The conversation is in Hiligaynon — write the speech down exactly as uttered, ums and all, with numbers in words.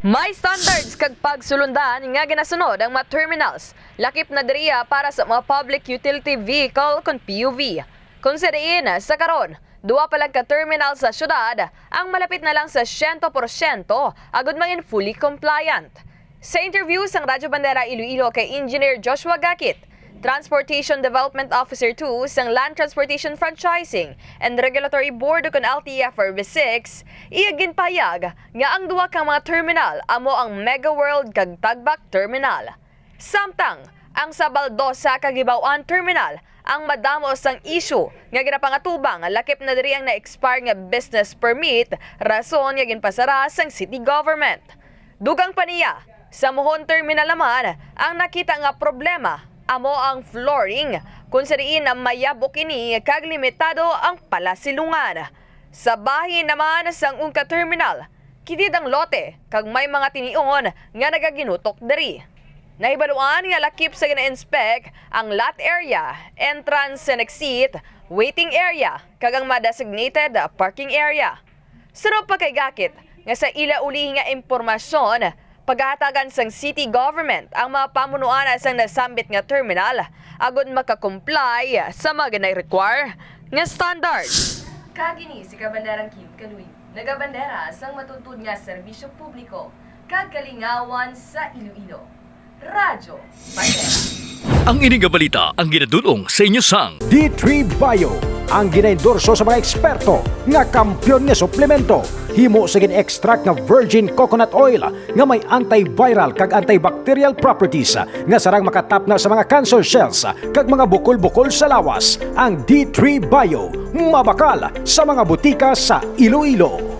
May standards kag pagsulundan nga ginasunod ang mga terminals, lakip na diriya para sa mga public utility vehicle kon P U V. Kung sa diin, sa karon, duwa pa lang ka terminal sa syudad ang malapit na lang sa siyento porsyento agud mangin fully compliant. Sa interview sang Radyo Bandera Iloilo kay Engineer Joshua Gakit, Transportation Development Officer two sang Land Transportation Franchising and Regulatory Board o kon L T F R B six, iya ginpahayag nga ang duwa ka mga terminal amo ang Mega World kag Tagbak Terminal. Samtang ang sa Baldosa kag Hibao-an Terminal ang madamo sang isyu nga ginapangatubang, lakip na diri ang na-expire nga business permit, rason nga ginpasara sang city government. Dugang pa niya, sa Mohon Terminal naman, ang nakita nga problema amo ang flooring, kung sa diin mayabok ini kag limitado ang palasilungan. Sa bahin naman sang Ungka Terminal, kitid ang lote kag may mga tinion nga nagaginutok diri. Nahibaluan nga lakip sa gina-inspect ang lot area, entrance and exit, waiting area, kag ang mga designated parking area. Suno pa kay Gakit nga sa ila ulihi nga impormasyon, pagahatagan sang city government ang mga pamunuan sang nasambit nga terminal agud maka-comply sa mga gina-require nga standards. Kag ini si Kabanderang Kim Kaluy, nagabandera sang matuod nga serbisyo publiko kag kalingawan sa Iloilo. Radyo Bandera. Ang ini nga balita ang ginadul-ong sa inyo sang D three Bio, ang ginaendorso sa mga eksperto nga kampiyon nga suplemento. Himo sa gin-extract nga virgin coconut oil nga may antiviral kag antibacterial properties nga sarang makatapna sa mga cancer cells kag mga bukol-bukol sa lawas. Ang D three Bio, mabakal sa mga butika sa Iloilo.